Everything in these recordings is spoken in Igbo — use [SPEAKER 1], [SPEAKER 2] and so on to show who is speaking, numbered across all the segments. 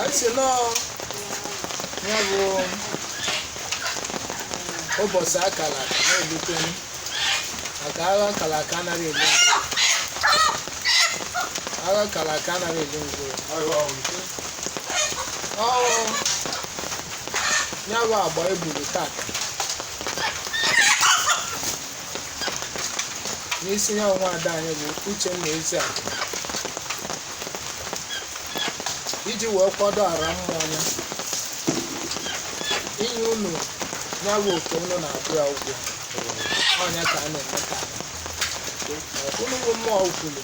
[SPEAKER 1] Anyị si nọọ ya bụ ụbọchị akara aka na-elute maka agha akara aka anaghị elu ngwụrụ. Agha akara aka anaghị elu ngwụrụ. Ọ ya bụ agba egburu tata n'isi ya nwa ada anyị bụ Uchenna Ezeaku, iji wee kwado ara mmụọ ya inye unu ya bụ oke unu na-abụ ya ụgwọ ọnya ka a na-eme taa. Unu bụ mmụọ kwuru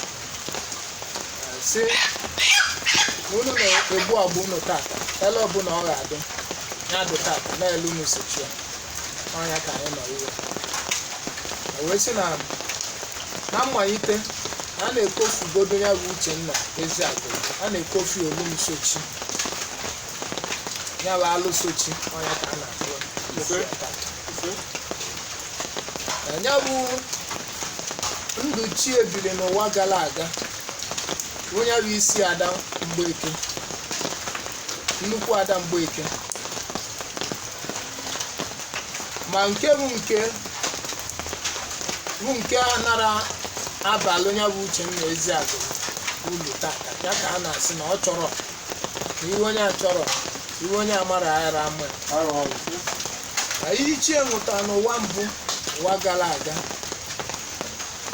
[SPEAKER 1] sị na unu na-egbu agba unu tata, ele ọbụla ọ ga-adụ ya adụ tata na elu unu sochi ya ọnya ka anyị nọ iwe. Wee sị na na mmalite a na-ekofugodo ya bụ Uchenna Ezeaku, a na-ekofu olumsochi ya bụ alụsochi ọnya ka a na-akpọ ya tata. Ya bụ ndụ chi ebili n'ụwa gara aga, onye bụ isi ada Mgbeke, nnukwu ada Mgbeke, ma nke bụ nke bụ nke a nara abalị onye bụ Uchenna Ezeaku ulu tata, ya ka a na-asị na ọ chọrọ na iwe onye a chọrọ iwe onye amara aghara ama ka ihe ichie nwụtara n'ụwa mbụ ụwa gara aga,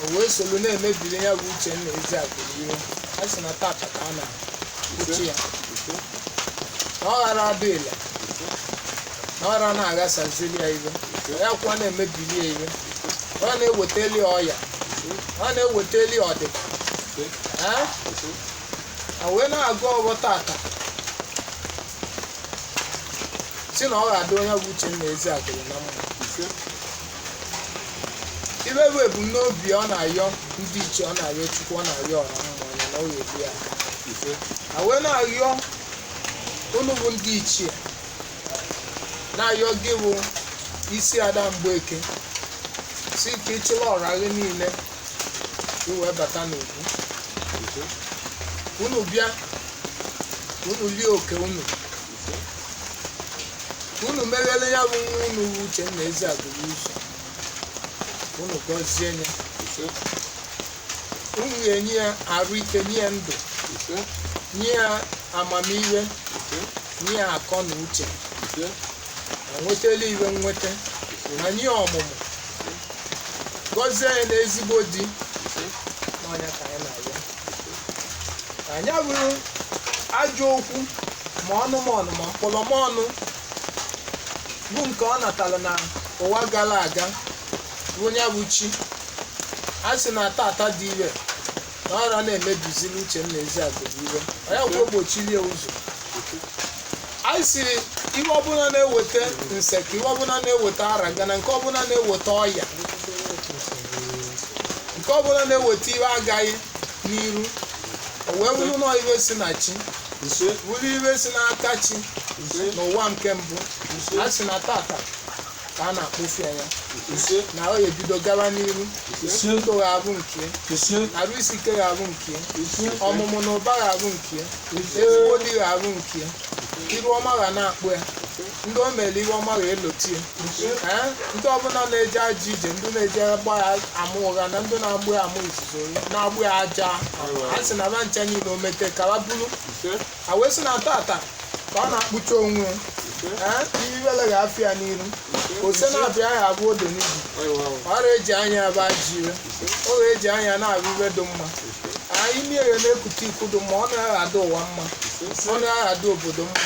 [SPEAKER 1] o wee solu na-emebiri ya bụ Uchenna Ezeaku iwe. A sị na tata ka a na-ekpuchi ya na ọ ghara adụ ile na ọ ghara na-aghasaziri ya iwe, ya kwa na-emebiri ya iwe, ọ na-ewetali ọya, ọ na-ewetali ọdịda. A wee na-agụ ọgbọ tata si na ọ ga-adị onye bụ Uchenna Ezeaku na mma. Ibe bụ ebumnobi ọ na-ayọ ndị ichie, ọ na-ayọ Chukwu, ọ na-ayọ ọra mmụọ ya na ọ ga-ebu ya aka. A wee na-ayọ unu bụ ndị ichie, na-ayọ gị bụ isi ada Mgbeke, si ka ịchịla ọra gị niile wee bata n'ugwu. Unu bịa, unu lie oke unu, unu meghere ya bụ nwa unu bụ Uchenna Ezeaku ụzọ, unu gọzie ya, unu ga-enye ya arụ ike, nye ya ndụ, nye ya amamihe, nye ya akọ na uche, ma nwetala iwe nweta, ma nye ya ọmụmụ, gọzie ya na ezigbo di n'ọnya ka anyị na-arịọ. Anyị abụrụ ajọ okwu ma ọnụmọnụ ma mkpọlọmọnụ bụ nke ọ natara na ụwa gara aga bụ onye bụ chi. A sị na tata dị ire na ọra na-emebizili Uchenna Ezeaku iwe, onye kwa ogbochilie ụzọ. Anyị siri ihe ọbụla na-eweta nseke, ihe ọbụla na-eweta aragana, nke ọbụla na-eweta ọya, nke ọbụla na-eweta iwe agaghị n'iru, o wee bụrụ na iwe si na chi, bụrụ iwe si n'aka chi n'ụwa nke mbụ. A sị na tata ka a na-akpọfu ya na ọ ebido gawa n'iru, ndụ ga-abụ nke, arụ isi ike ga-abụ nke, ọmụmụ na ụba ga-abụ nke, ezigbo di ga-abụ nke, iru ọma ga na-akpụ ya, ndị o mere iru ọma ga-elotie. Ndị ọbụla na-eje ajọ ije, ndị na-eje gba ya ama ụgha na ndị na-agbụ ya ama izuzo, na-agbụ ya aja, a sị na ba ncha niile o mete ka ba buru. A wee sị na tata ka ọ na-akpụcha onwe ya, iwele ga-afịa ya n'iru, ose na-abịa ya abụ odo n'ibu, ọ eji anya aba ajọ iwe, ọ ga-eji anya na-abụ iwe dị mma. Anyị niile na-ekute iku dị mma, ọ na-aghado ụwa mma, ọ na-aghado obodo mma.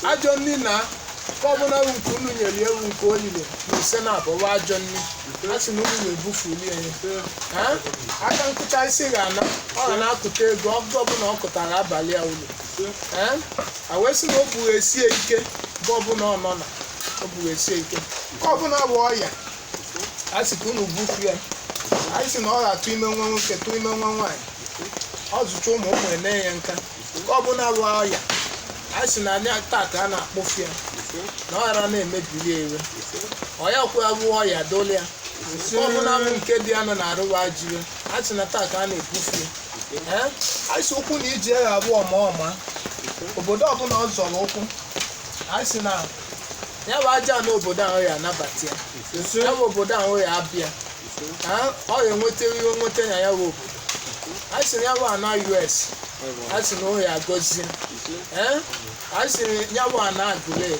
[SPEAKER 1] Ajọ nni na ka ọbụla bụ nke unu nyere ewu nke olile na ise na abụọ ajọ nni, a sị na unu ga-ebufuli ya. Aka nkụcha isi ga-ana, ọ ga na-akụta ego ọgụ ọbụla ọ kụtara abalị a ulu. A wee sị na o bughi esie ike bụ ọbụla ọ nọ na o bughi esie ike ka ọbụla bụ ọya, a sị ka unu bufu ya. Anyị sị na ọ ga-atụ ime nwa nwoke, tụ ime nwa nwaanyị, ọ zụcha ụmụ ụmụ ene ya nka, ka ọbụla bụ ọya, a sị na anya tata a na-akpọfu ya na ọ ghara na-emebili ya iwe, ọya kwa bụ ọya dolia, nke ọbụla bụ nke dị ya nọ na-arụba ajọ iwe, a sị na taa ka a na-ebufu ya. Ee, a sị okwu na ije ya abụ ọma ọma. Obodo ọbụla ọ zọrọ ụkwụ, anyị sị na ya bụ aja na obodo ahụ ya anabata ya, ya bụ obodo ahụ ya abịa, ọ ya enweta ihe nweta na ya bụ obodo. Anyị sị na ya bụ ana US, anyị sị na ọ ya agọzie. Ee, anyị sị na ya bụ ana Aguleri,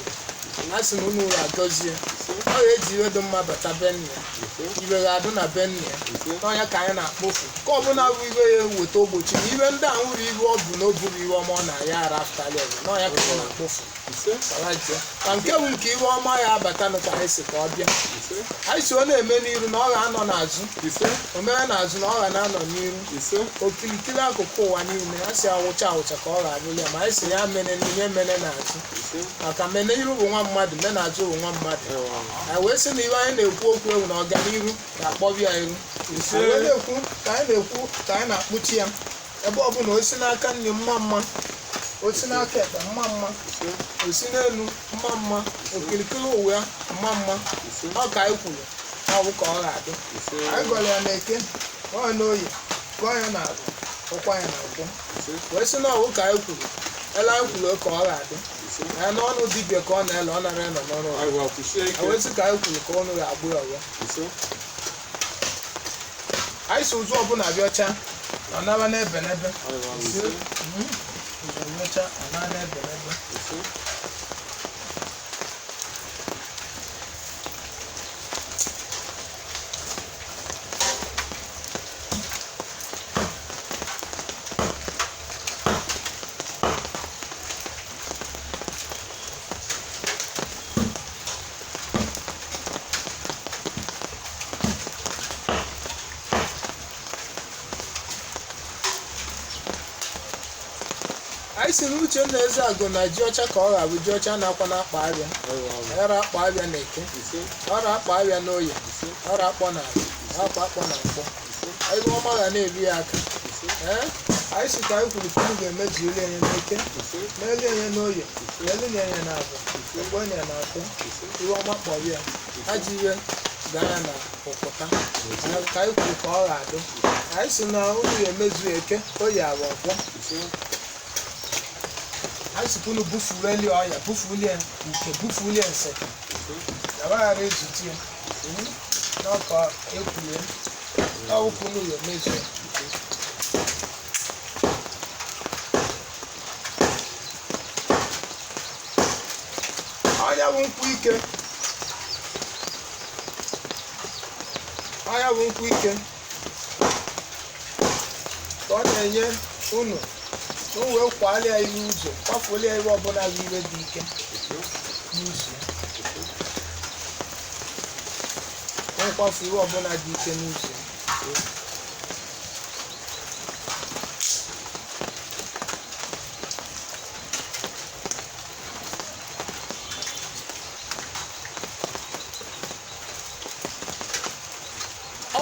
[SPEAKER 1] anyị sị na unu ya agọzie. Ọ ya eji iwe dị mma bata be nna ya, iwe ga-adụ na be nna ya. N'ọnya ka anyị na-akpọfu ka ọbụla bụ iwe ya eweta ogbochi na iwe ndị ahụ bụ iwe ọ bụ na o buru iwe ọma ọ na-aya ara aftali ọzọ. N'ọnya ka anyị na-akpọfu ka nke bụ nke iwe ọma ya abatanụ, ka anyị si ka ọ bịa. Anyị si ọ na-eme n'iru na ọ ga-anọ n'azụ, o mere n'azụ na ọ ga na-anọ n'iru, okirikiri akụkụ ụwa niile. A si awụcha awụcha ka ọ ga-abụli ya, ma anyị si ya mene n'ihe mene n'azụ, maka mene iru bụ nwa mmadụ, mene n'azụ bụ nwa mmadụ. Anyị wee sị na iwe anyị na-ekwu okwu ewu na ọganiru ga-akpọbi ya iru. Anyị wee na-ekwu ka anyị na-ekwu ka anyị na-akpụchi ya ebe ọ bụla o si n'aka nri mma mma, o si n'aka ekpe mma mma, o si n'elu mma mma, okirikiri ụwa ya mma mma. Ọ ka anyị kwuru ọ bụ ka ọ ga-adị. Anyị gọrọ ya n'eke, gọọ ya n'oye, gọọ ya n'agụ, ụkwa ya na nkwụ, wee sị na ọwụ ka anyị kwuru ele anyị kwuru ka ọ ga-adị ya n'ọnụ dibịa ka ọ na-ele, ọ nara nọ n'ọrụ ya. Wee sị ka anyị kwuru ka ọnụ ga-agbụ ya ọgbọ. Anyị si ụzọ ọbụla bịa ọcha ọ naba n'ebe n'ebe ụzọ bịa ọcha ọ naba n'ebe n'ebe. Anyị si na Uchenna Ezeagụ na ji ọcha ka ọ ga-abụ ji ọcha na-akwa na-akpa abịa, ọra akpa abịa na eke, ọra akpa abịa na oye, ọra akpọ na ala, akpa akpọ na nkwọ. Ebe ọma ga na-eru ya aka. Ee, anyị si ka anyị kwuru ka unu ga-emezu elu enye n'eke, n'elu enye n'oye, n'elu na enye na agụ, ụgbọ enye na akwụ. Iwe ọma kpọrọ ya ajọ iwe gaa ya na ụpụta. Ka anyị kwuru ka ọ ga-adụ. Anyị si na unu ga-emezu eke, oye, abụ, nkwọ. Anyị sị ka unu bufueli ọya, bufulie uke, bufulie nseke, yabaghara ezute ya n'ọka ekwulie ọwụkwụ unu ya emezu ya. Ọya bụ nkwụ ike, ọya bụ nkwụ ike ka ọ na-enye unu o wee kwalie ya iwe ụzọ, kwafuolie ya iwe ọbụla bụ iwe dị ike n'ụzọ ya, o kwafu iwe ọbụla dị ike n'ụzọ ya.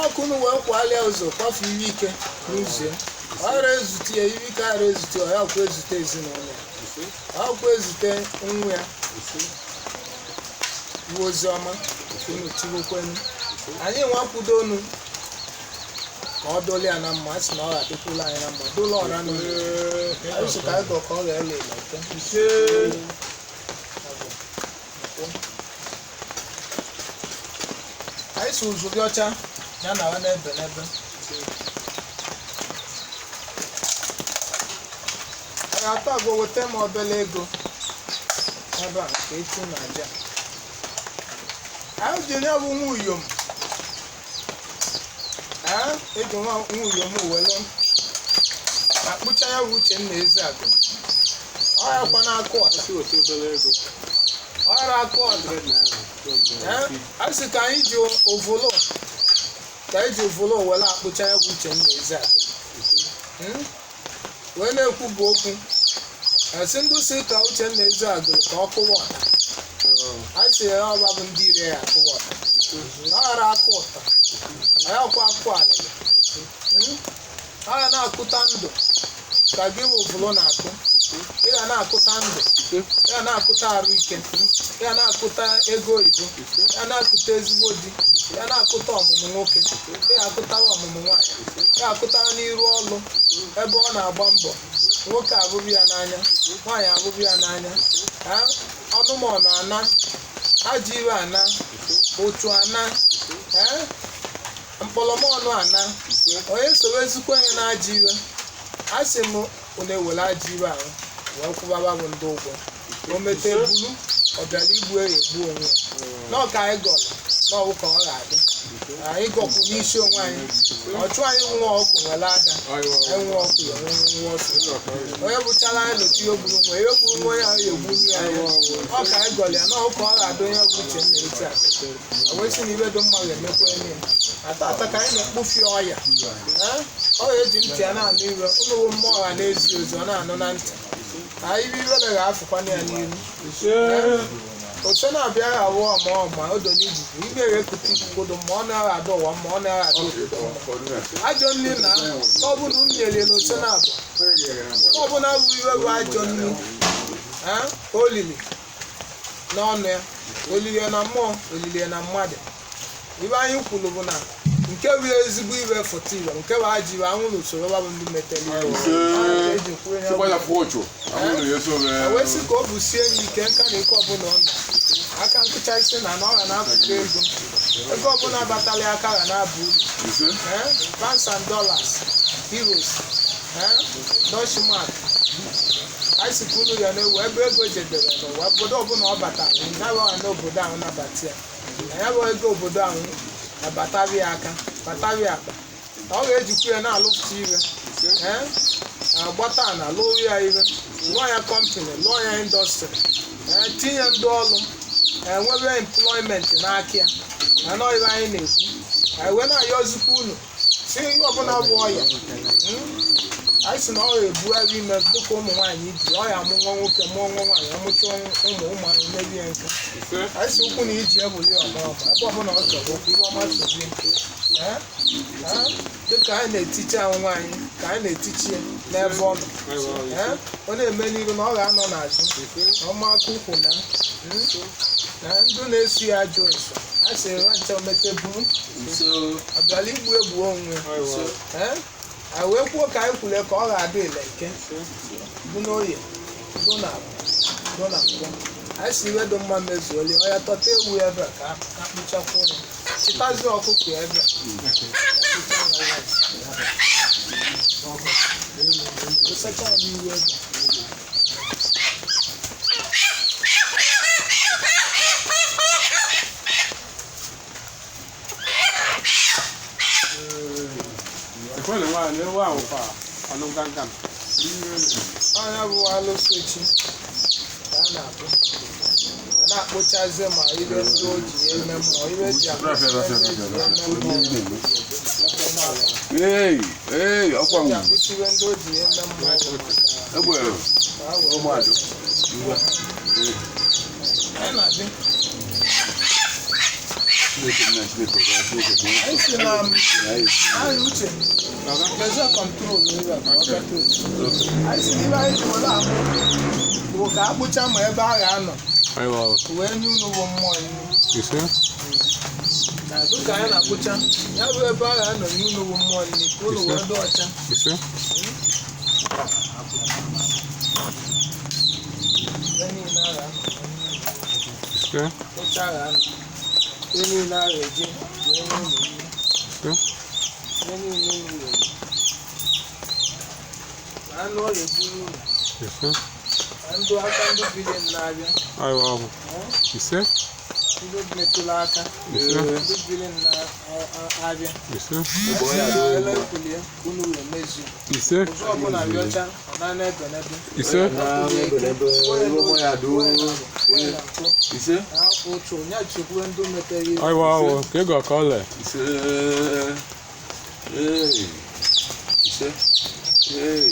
[SPEAKER 1] Ọkụ unu wee kwalie ụzọ kwafu iwe ike n'ụzọ ya, ọra ezute ya iwe ike, ara ezute ya ọkwa ezute ezinụlọ ya, ọkwa ezute nwa ya. Iwe ozi ọma unu tiwokwenu anyị nwakwudo unu ka ọ dole ya na mma. A sị na ọ ga-adịkwula anyị na mma, dole ọra nụ. Anyị sị ka anyị gọ ka ọ ga-ele ele eke. Anyị si ụzụ gị ọcha ya na ya n'ebe n'ebe. Anyị atọ agwa weta m obele ego ebe a ka etu na aja anyị ji ya bụ nwa uyom. Ee, eji nwa uyom were akpụcha ya bụ Uchenna Ezeagụ. Ọ ya kwa na-akụ ọta, ọra akụ ọta. Ee, a sị ka anyị ji ovolo, ka anyị ji ovolo were akpụcha ya bụ Uchenna Ezeagụ. Wee na-ekwu bụ okwu asị ndị si ka Uchenna Ezeagụ ka ọ kụwa ọta. A sị ya ọba bụ ndị ire ya akụwa ọta, ọghara akụ ụta, anyị ọkwa akụ alịlị. Ọ na-akụta ndụ ka gị bụ ovolo na-akụ. Ị ga na-akụta ndụ, ị ga na-akụta arụ ike, ị ga na-akụta ego oyibo, ị ga na-akụta ezigbo di, ị ga na-akụta ọmụmụ nwoke, ị ga-akụtara ọmụmụ nwaanyị, ị ga-akụtara n'iru ọlụ ebe ọ na-agba mbọ. Nwoke abụbụ ya n'anya, nwaanyị abụbụ ya n'anya. Ọnụmọnụ ana, ajọ iwe ana, otu ana, mkpọlọmọnụ ana. Onye soro ezikwa onye na-ajọ iwe, a sị m unu ewere ajọ iwe ahụ wee kwụbaba bụ ndị ụgwọ. O mete bulu, ọ bịara igbu ya egbu onwe ya. N'ọka anyị gọrọ n'ọwụ ka ọ ga-adị. Anyị gọkwu n'isi onwe anyị. Ọchụ anyị nwa ọkụ nwere ada, anyị nwa ọkụ ya nwe nwa ọsọ. Onye bụchara anyị lụta ihe gburu nwa, ihe gburu nwa ya egbu nye ya. Ọ ka anyị gọrọ ya n'ọwụ ka ọ ga-adị. Onye bụ uche nna echi a wee sị na ibe dị mma ga-emekwa enyi ya. Ata ka anyị na-ekpofi ọya. Ọ ga-eji ntị ya na-anụ iwe ụmụwo mmụọ ha na-ezi ozi, ọ na-anụ na ntị. Anyị ibe iwere ga-afụkwana ya n'ihu. Ose na-abịa gha awụ ọma ọma odo n'igugu ime ga-ekute ikuku dị mma, ọ na-agha ada ụwa mma, ọ na-agha ada obodo mma. Ajọ nri na ọ bụ na unu nyere na ose na-abụ ọ bụ na abụ iwe bụ ajọ nri olili n'ọnụ ya, olili na mmụọ, olili na mmadụ. Ibe anyị kwuru bụ na nke bụ ezigbo iwe foto iwe, nke bụ ajọ iwe anwụrụ usoro bụ ndị metere iwe wee sị ka o busie ya ike nka na ike ọbụla ọ nọ aka nkụcha isi na na ọ ga na-apụta ego, ego ọbụla batala ya aka ga na-aba uru. Pounds and dollars, euros, Deutsche mark. Anyị sị ka unu ya na-ewu ebe ego jedere n'ụwa, obodo ọbụla ọ batara ya bụ na obodo ahụ nabata ya, na ya bụ ego obodo ahụ abatabịa aka batabịa akpa. Ọ ga-ejikwa ya na-alụpụta iwe, agbata na lụọ ya iwe, lụọ ya company, lụọ ya industry, tinye ndị ọrụ, enwebe employment n'aka ya. Na nọọ ibe anyị na-ekwu, anyị wee na-ayọzikwa unu si ihe ọbụla bụ ọya. Anyị sị na ọ ga-ebugharị ime dịka ụmụ nwaanyị ji ọya mụ nwa nwoke mụọ nwa nwaanyị, ọmụcha ụmụ ụmụ anyị mebie nka. Anyị sị ụkwụ na iji ebuli ọma ọma ebe ọbụla ọ chọrọ okwu iwe ọma sozie dịka anyị na-etichi ahụ nwaanyị ka anyị na-etichi ya n'ebe ọ nọ. Ọ na-eme n'iru na ọ ga-anọ n'azụ ọma aka ukwu na na ndụ na-esu ya ajọ nso. A sị ha ncha mete buru ọ bịara igbu egbu onwe anyị wee kwuo ka anyị kwuru ka ọ ga-adị ile nke bụ n'oye bụ na bụ na nkwọ. Anyị si iwe dị mma mezuoli. Ọ ya tọta ewu ebe a ka akpụchakwa ụlọ, chịtazie ọkụkọ ebe a sacha ya n'ihu ebe a.
[SPEAKER 2] Ìkọ́lé wa ni wà ó fa ọ̀nà gángan.
[SPEAKER 1] Ọnya bụ alụsị echi ka a na-akpụ ma na-akpụchazi ma ibe ndị o ji eme mmụọ, ibe eji akpụcha ebe eji eme mmụọ.
[SPEAKER 3] Ee, ee, ọkwa
[SPEAKER 1] eji
[SPEAKER 3] nwụ.
[SPEAKER 1] Akpụchiwe ndị o ji eme mmụọ bụ maka
[SPEAKER 3] Egbe
[SPEAKER 1] ka ha wee
[SPEAKER 3] ụmụadụ.
[SPEAKER 1] Anyị na-adị.
[SPEAKER 3] Chineke nna, Chineke ọzọ, Chineke bụ
[SPEAKER 1] Anyị si na anyị uche mezie control ebe a ka ọ gata otu. Anyị si n'ibe anyị ji were akpụ bụ ka akpụcha ma ebe a ga-anọ wee nye unu bụ mmụọ ihu. Na dịka anyị na-akpụcha ya bụ ebe a ga-anọ nye unu bụ mmụọ nri ka unu wee dị ọcha. Ebe niile a ga-anọ oche a ga-anọ, ihe niile a ga-eji wee nye unu nri, ihe niile unu ga-eri, ma anụ ọ ga-eburu unu, ma ndụ aka ndị bili na-abịa, ndị metụrụ aka ndị bili na-abịa ele unu wee mezuo ụzọ ọbụla dị ọcha, ọ na ebe n'ebe
[SPEAKER 3] Ise.
[SPEAKER 1] Ụchụ ya chekwuo ndị metere ihe.
[SPEAKER 3] Ise. Ee. Ise. Ee.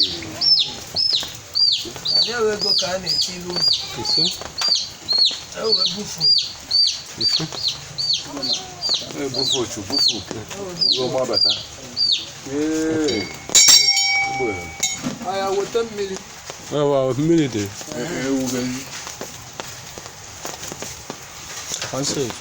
[SPEAKER 1] Anyị ewe ego ka a na-eti ilu unu ewe bufu.
[SPEAKER 3] Ee, bufu ochu, bufu. Ụlọ mgbabata. Ee. Egbe.
[SPEAKER 1] Ọya weta mmiri.
[SPEAKER 2] Mmiri dị.
[SPEAKER 3] Ee, ewu gị.
[SPEAKER 2] Francis.